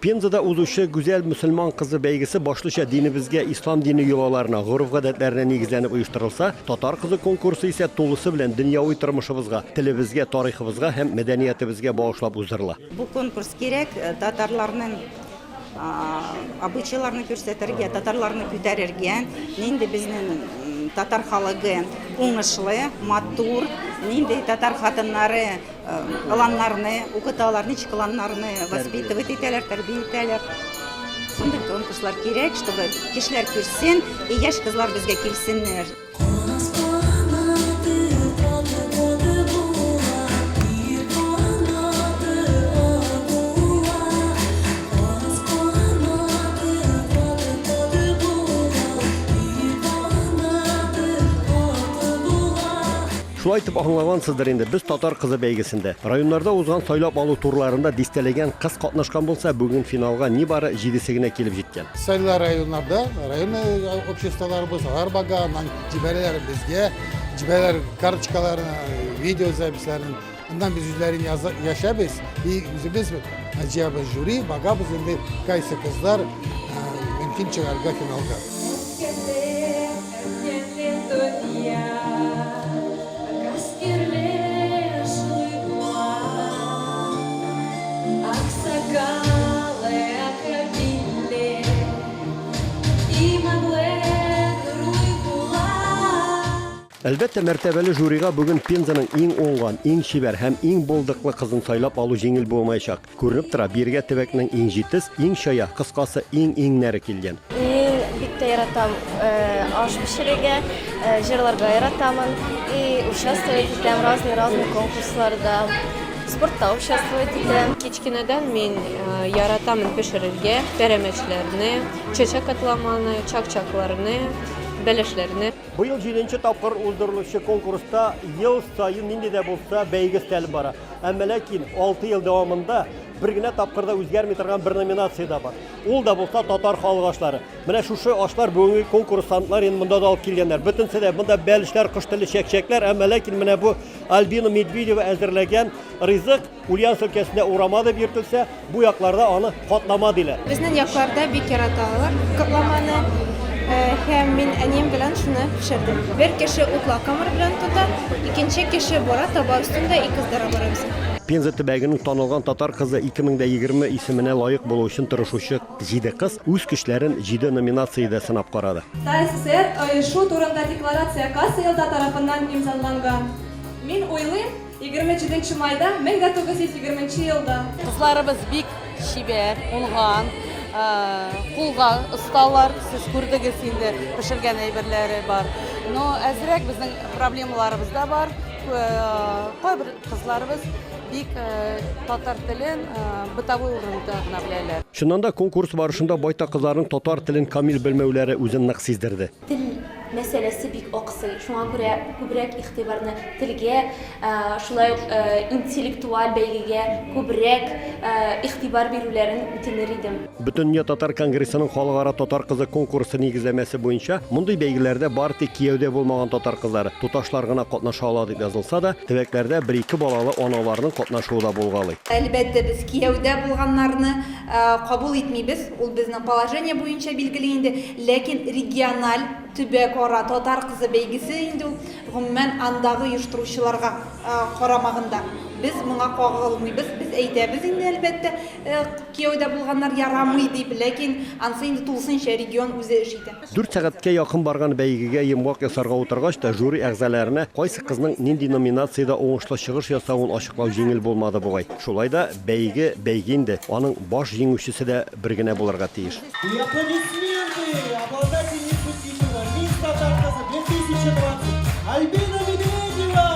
Пензада узучы Гүзәл мөселман кызы бәйгесе башлыча динебезгә, ислам дине йолаларына, гореф-гадәтләренә нигезләнеп оештырылса, Татар кызы конкурсы исә тулысы белән дөньяви тормышыбызга, телебезгә, тарихыбызга һәм мәдәниятебезгә багышлап уздырыла. Бу конкурс кирәк, татарларның обычайларны күрсәтергә, татарларны күтәрергә, нинди безнең татар халыгы уңышлы, матур, нинди татар хатыннары Ыланнарны укыталар, ничек ыланнарны воспитывать итәләр, тәрбия итәләр. Шундый конкурслар кирәк, чтобы кешеләр күрсен, и яшь кызлар безгә килсеннәр. Шулай итеп аңлагансыздыр инде, без Татар кызы бәйгесендә. Районнарда узган сайлап алу турларында дистәләгән кыз катнашкан булса, бүген финалга нибары җидесе генә килеп җиткән. Сайлар районнарда, район обществоларыбыз, алар бага, аннан җибәрәләр безгә, җибәрәләр карточкаларын, видеозаписьләрен. Аннан без үзләрен яшәбез и үзебез җыябыз жюри, багабыз инде кайсы кызлар мөмкин чыгарга финалга. Әлбәттә, мәртәбәле жюрига бүген Пензаның иң уңган, иң чибәр һәм иң булдыклы кызын сайлап алу җиңел булмаячак. Күренеп тора, бирегә төбәкнең иң җитез, иң чая, кыскасы, иң-иңнәре килгән. Мин бик тә яратам аш пешерергә, җырларга яратамын и участвовать итәм разный-разный конкурсларда, спортта участвовать итәм. Кечкенәдән мин яратамын пешерергә, пәрәмәчләрне, чәчәк атламаны, чак-чакларны, бәлешләрне. Быел җиденче тапкыр уздырылучы конкурста ел саен нинди дә булса бәйге өстәлеп бара. Әмма ләкин 6 ел дәвамында бер генә тапкыр да үзгәрми торган бер номинация дә бар. Ул да булса татар халык ашлары. Менә шушы ашлар бүгенге конкурсантлар инде монда да алып килгәннәр. Бөтенесе дә монда бәлешләр, кош теле, чәкчәкләр, әмма ләкин менә бу Альбина Медведева әзерләгән ризык Ульяновск өлкәсендә урама дип йөртелсә, бу якларда аны катлама диләр. Безнең якларда бик яраталар катламаны. Һәм мин әнием белән шуны пешердем. Бер кеше утлы камыр белән тота, икенче кеше бара таба өстендә и кыздыра бара безне. Пенза төбәгенең танылган татар кызы 2020 исеменә лаек булу өчен тырышучы җиде кыз үз көчләрен җиде номинациядә сынап карады. ТАССР оешу турында декларация кайсы елда тарафыннан имзаланган? Мин уйлыйм, 27 нче майда 1920 нче елда. Кызларыбыз бик чибәр, уңган, кулга осталар, сез күрдегез инде, пешергән әйберләре бар. Но әзрәк безнең проблемаларыбыз да бар. Кайбер кызларыбыз бик татар телен бытовой уровеньда гына беләләр. Чыннан да, конкурс барышында байтак кызларның татар телен камил белмәүләре үзен нык сиздерде. Тел мәсьәләсе бик аксый, шуңа күрә күбрәк игътибарны телгә, шулай ук интеллектуаль бәйгегә күбрәк игътибар бирүләрен үтенер идем. Бөтендөнья татар конгрессының Халыкара Татар кызы конкурсы нигезләмәсе буенча, мондый бәйгеләрдә бары тик кияүдә булмаган татар кызлары, туташлар гына катнаша ала дип язылса да, төбәкләрдә бер-ике балалы аналарның катнашуы да булгалый. Әлбәттә, без кияүдә булганнарны Кабул итмибез, ул безнең положение буенча билгеле инде, ләкин региональ, төбәкара Татар кызы бәйгесе инде ул, гомумән, андагы оештыручыларга карамагында. Без моңа кагылмыйбыз, без әйтәбез инде, әлбәттә, кияүдә булганнар ярамый дип, ләкин ансы инде тулысынча регион үзе эш итә. Дүрт сәгатькә якын барган бәйгегә йомгак ясарга утыргач та, жюри әгъзаларына кайсы кызның нинди номинациядә уңышлы чыгыш ясавын ачыклау җиңел булмады бугай. Шулай да, бәйге, бәйге инде, аның баш җиңүчесе дә бер генә булырга тиеш. И аплодисменты обладательнице титула Мисс Татар кызы 2020 Альбина Медведева!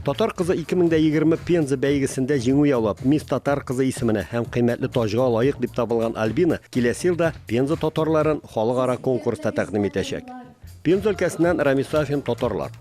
Татар кызы 2020 Пенза бәйгесендә җиңү яулап, Мисс Татар кызы исеменә һәм кыйммәтле таҗга лаек дип табылган Альбина киләсе елда Пенза татарларын халыкара конкурста тәкъдим итәчәк. Пенза өлкәсеннән Рамис Сафин, Татарлар.